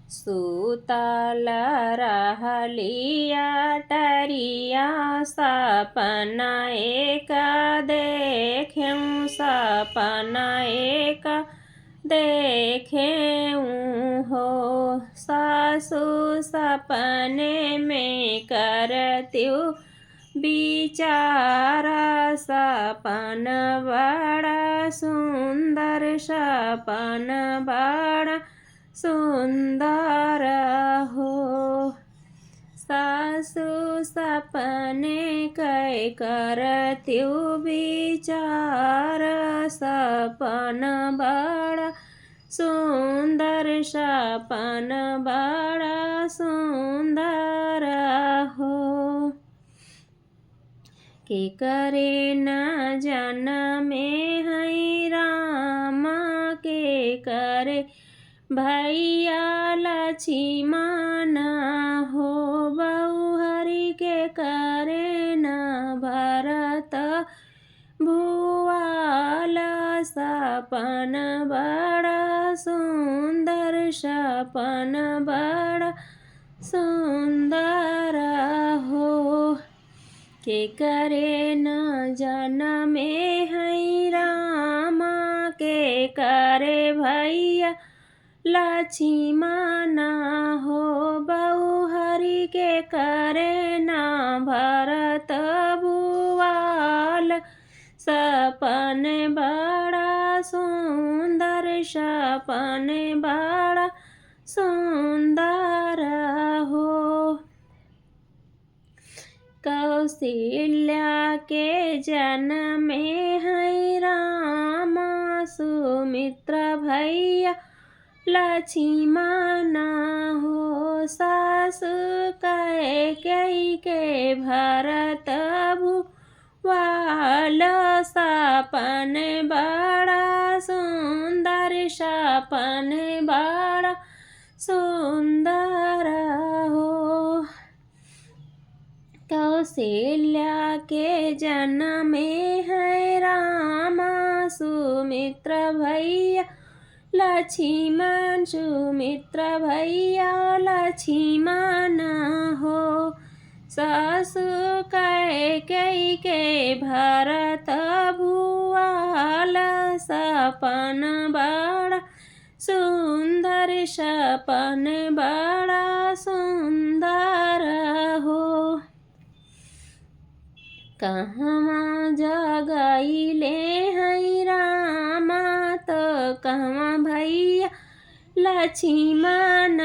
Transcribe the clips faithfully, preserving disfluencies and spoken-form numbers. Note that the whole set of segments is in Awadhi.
सुतल रहली अटरिया, सपना एक देखेउ, सपना एक देखेउ हो। सासु सपने में करतिउ बिचारा, सपन बड़ा सुंदर, सपन बड़ा सुंदर हो। सासु सपने कै करतिउ बिचार, सपन बड़ा सुंदर, सपन बड़ा सुंदर हो। केकरे नजन में है रामा, केकरे भैया लक्ष्मण हो। बउहरी केकरे न भरत भुआल, सपन बड़ा सुंदर, सपन बड़ा सुंदर हो। केकरे नजन में है रामा, केकरे भैया लक्ष्मण हो। बउहरी केकरे न भरत भुआल, सपन बड़ा सुंदर, सपन बड़ा सुंदर हो। कौशल्या के जनमे है रामा, सुमित्र भैया लक्ष्मण हो। सासु कैकेयी के भरत भुआल, सपन बड़ा सुंदर, सपन बड़ा सुंदर हो। कौशल्या के जनमे है रामा, सुमित्र भैया लक्ष्मण, सुमित्र भैया लक्ष्मण हो। सासु कैकेयी के भरत भुआल, सपन बड़ा सुंदर, सपन बड़ा सुंदर हो। कहवाँ जगइले है रामा, त कहवाँ भैया लक्ष्मण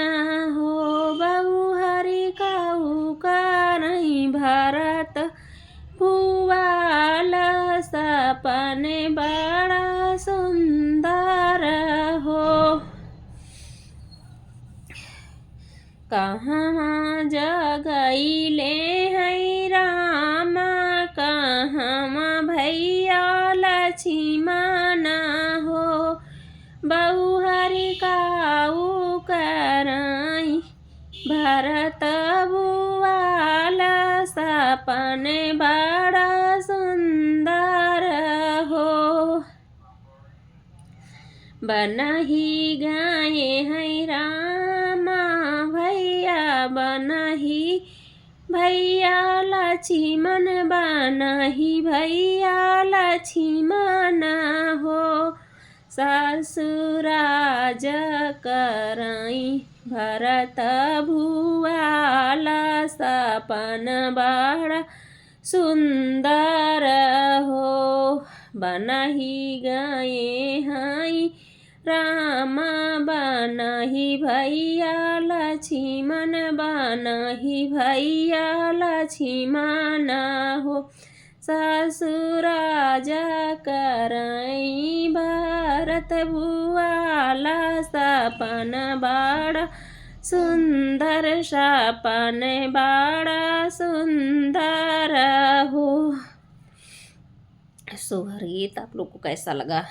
हो। बउहरी काऊ करई भरत भुआल, सपन बड़ा सुंदर हो। कहवाँ जगइले है रामा, कहवाँ भैया लक्ष्मण हो। बउहरी काऊ करई भरत भुआल, सपन बड़ा सुंदर हो। बनहि गए है रामा भैया, बनहि भैया लक्ष्मण, बनहि भैया लक्ष्मण हो। सासु राज करई भरत भुआल, सपन बड़ा सुंदर हो। बनहि गए हैं रामा, बनहि भैया लक्ष्मण, बनहि भैया लक्ष्मण हो। सासु राज करई भरत भुआल, सपन बड़ा सुंदर, सपन बड़ा सुंदर हो। सुघर गीत आप लोग को कैसा लगा?